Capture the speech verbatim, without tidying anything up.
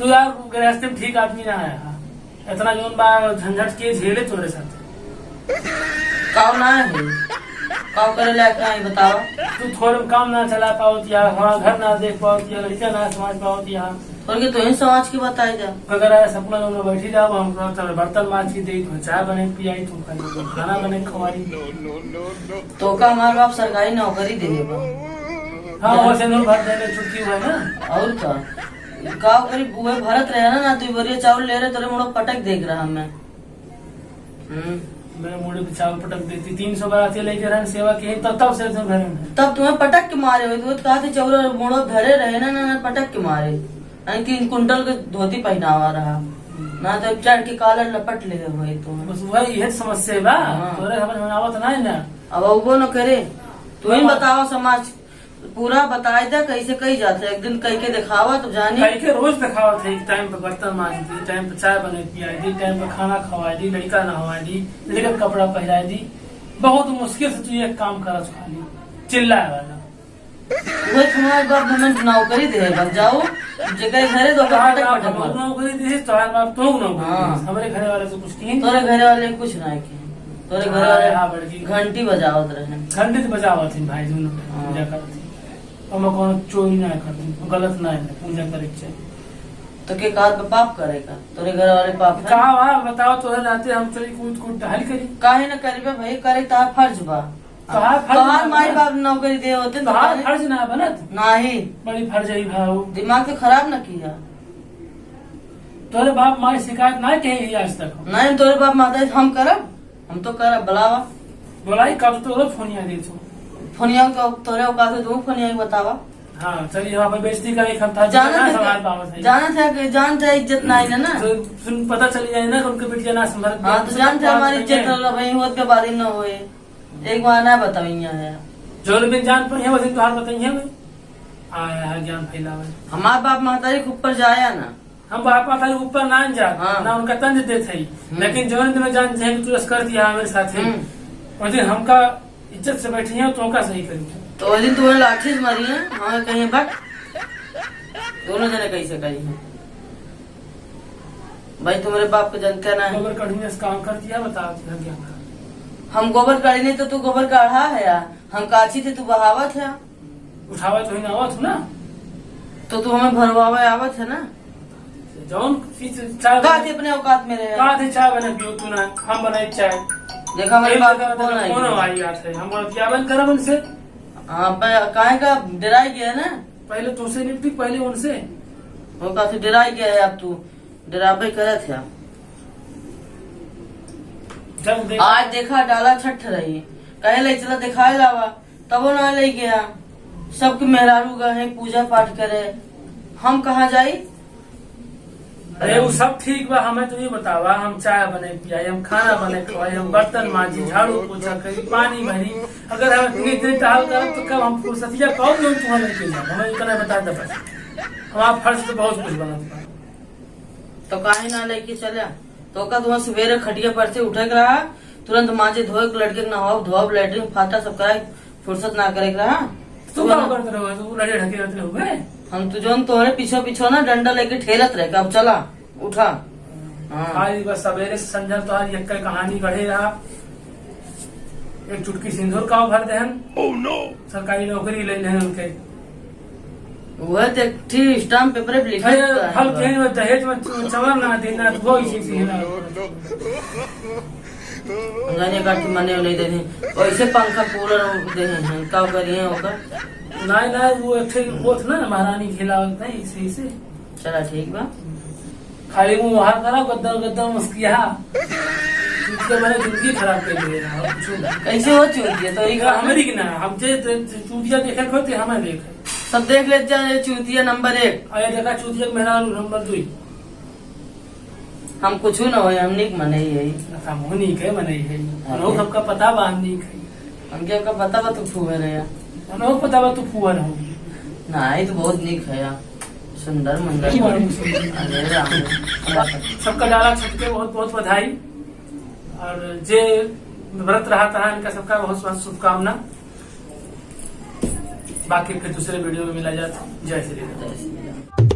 तू यार गृहस्थी में ठीक आदमी ना है। इतना जौन बा झंझट के झेले तोरे साथ। काव ना है? काव करे लायक ना है, बतावा। तू थोड़े में काम ना चला पावत यार, हमारा घर ना देख पावत यार, लड़का ना समझ पावत यार। और के तोहे समाज के बताए जा। अगर आए सपना में बैठी जाओ, हम तोरा बर्तन माज के देई, तोहे चाय बने के पियाई, तू खाना बने के खवाई। तोका हमार बाप सरकारी नौकरी देले बा। हाँ, वो से नूर भर देले, छुट्टी हुआ है ना। और का? का करी, उहे भरत रहे ना, ना तू बोरिया चावल ले रहे, तोरे मुड़ो पटक देख रहा मैं। हम्म। मेरे मुड़े पे चावल पटक देती, तीन सौ बराती लेके रहन सेवा के, तब, तब से तुम घर में। तब तुम्हें पटक के मारे होई, तो कहा थे चौरा मुड़ो धरे रहे ना, ना, ना, पटक के मारे। यानी तीन कुंटल के धोती पहनावा रहा। हम्म। ना तो चढ़ के कालर लपट ले होई तो। बस वही, यह समस्या बा। हाँ। तोरे समझ में आवत ना है ना। अब अउबो न करे। तू ही हाँ। बतावा समाज, पूरा बताए दे कैसे कही जात है, एक दिन कह के दिखावा तो जानी। कह के रोज दिखावत है, एक टाइम पे बर्तन माज दी, टाइम पे चाय बने पियाई दी, टाइम पे खाना खवाई दी, लड़का नहवाई दी, लड़का के कपड़ा पहनाई दी। बहुत मुश्किल से तू एक काम करत खाली चिल्लाए वाला। वही तुम्हारे बाप हमें नौकरी दे बस जाओ, जेकर घरे तो तोहार पटक बाप पटक हमको मारो। नौकरी दी, तोहार बाप तो नौकरी हाँ। दी, हमारे घरे वाले से कुछ की तोरे घरे वाले कुछ ना की। तोरे हाँ, घरे वाले हाँ, बड़की। घंटी बजावत रहे। घंटी तो बजावत थी भाई, दोनों हाँ। पूजा करत थी। और मैं कोनो चोरी ना करती, गलत ना है, पूजा करे के चाहिए। तो के काल पे पाप करेगा? तोरे घर वाले पाप है? का बा, बताओ, तोरे रहते हम चोरी कूद कूद टहल करी? काहे ना करीबे भाई, करे तार फर्ज बा। तोहार फर्ज तोहार ना माई बा। बाप नौकरी दे होते तो तोहार करे। फर्ज ना बनत? नाही। बड़ी फर्ज है भाऊ। दिमाग तो खराब ना किया। तोरे बाप माई शिकायत ना कही आज तक। नहीं, तोरे बाप माता हम करब। हम तो कर बुलावा। बोलाई, कब तो रोज फोनिया दे तू। फोनिया तो तोरे औकात है, तू फोनिया ही बतावा। हाँ, चलिए, यहाँ पे बेइज्जती करे, हम था जाना ना थे संभाल पावत है। जाना थे कि जान थे इज्जत ना आई ना, ना। तो सुन, पता चली जाए ना कि उनके बिटिया ना संभाल हाँ, तो जान थे हमारी इज्जत है। रहल भाई, होत के बारे में ना होए। एक बार ना बताओ यहाँ है। जौन दिन जान पर है, वैसे तोहार बताइए भाई। आया है ज्ञान फैलावे। हमार बाप महतारी के ऊपर जाया ना। हम बाप महतारी ऊपर ना जा, हाँ। ना उनका तंज देत है। हम्म। लेकिन जौन दिन जान जाए कि तू ऐसा कर दिया हमारे साथ है, हम्म। उस दिन हमका इज्जत से बैठी है, तो का सही करी? तो उस दिन तुम्हें लाठी से मारी है, हमें कहीं बट दोनों जने कैसे करी है? भाई तुम्हारे बाप को जनते ना है। गोबर कढ़ी ने काम कर दिया, बता दिया क्या कर? हम गोबर काढ़ी नहीं तो तू गोबर काढ़ा है यार, हम काची थे तू बहावत है। उठावे तो ही ना आवत हो ना। तो तू हमें भरवावे आवत है ना। जौन चीज चाय का बने, थी अपने औकात में रहे। का थी चाय बने पियो तू ना, हम बनाई चाय। देखा हमारे यही बाप लगा कौन था, आई कौन है? आई बात है, हम बोला क्या बंद करा मन से। हाँ, पे-, काहे का डराई गया ना? पहले तुमसे निपटी, पहले उनसे। वो काफी डराई गया है, अब तू डराबे करत है। जब देख आज देखा डाला छठ रही, कहे ले चला दिखाए लावा। तबो ना ले गया। सबके मेहरारू गए हैं पूजा पाठ करे, हम कहाँ जाई? अरे, वो सब ठीक बा, हमें तो ये बतावा, हम चाय बने पियाई, हम खाना बने खवाई, हम बर्तन मांजी, झाड़ू पोछा करी, पानी भरी। अगर हम इतनी इतनी टहल करब, तो कब हम फुर्सतिया पाओ जो तुम्हें लेके जाओ? हमें इतना बता दे बस। हमारा फर्ज तो बहुत कुछ बनत बा। तो काहे ना लेके चला? तो का तुम्हें सवेरे खटिया पर से उठे के रहा, तुरंत मांजे धोए के, लड़के के नहाओ धोब, लेटरिन फाटा सब कराए, फुर्सत ना करे के रहा। तू का करत रहो? तू लड़े ढके रहते हो बे? हम तो जौन तोहरे पीछे पीछे ना डंडा लेके ठेलत रहे, अब चला, उठा। हाँ। खाली बस सवेरे से संझा तो आज एक कहानी गढ़े रहा। एक चुटकी सिंदूर का भर देहन। Oh no! सरकारी नौकरी ले लेहन उनके। वह तो एक ठी स्टाम्प पेपर पे लिखे अरे, रहता है फल बस। कहीं में दहेज में चु-, चवर ना देना, तो वो इसी से ना। अंगने काट के मने नहीं देने। वैसे पंखा कूलर देने हैं, का करिए ओकर? नहीं, नहीं, वो एक ठे वो था ना, महारानी खिलावत नहीं, इसी से। चला ठीक बा। खाली मुंह बाहर करा, गद्दा गद्दा मुस्किया। चूतिया बने जिंदगी खराब कर दिए ना, और कुछ ना। कैसे हो चूतिया? तो ये ये हमारी की ना, हम जे, जे, जे चूतिया देखे को ते हमें देखे। सब देख लेते हैं, ये चूतिया नंबर एक। अरे देखा चूतिया मेरा नंबर दुई। हम कुछ ना होए, हम नीक मने ही है। हम हो नीक है, मने ही है। अरे। लोग सबका पता बा, हम नीक है। हमके का पता बा तू फुहर है। हमको पता बा तू फुहर हो। नहीं, तो बहुत नीक है यार, सुंदर मुंदर। की बात है? अरे राम। सबका डाला छठ के बहुत बहुत बधाई, और जे व्रत रहा था इनका सबका बहुत बहुत शुभकामना। बाकी फिर दूसरे वीडियो में मिला जाता। जय श्री राम। जय श्री राम।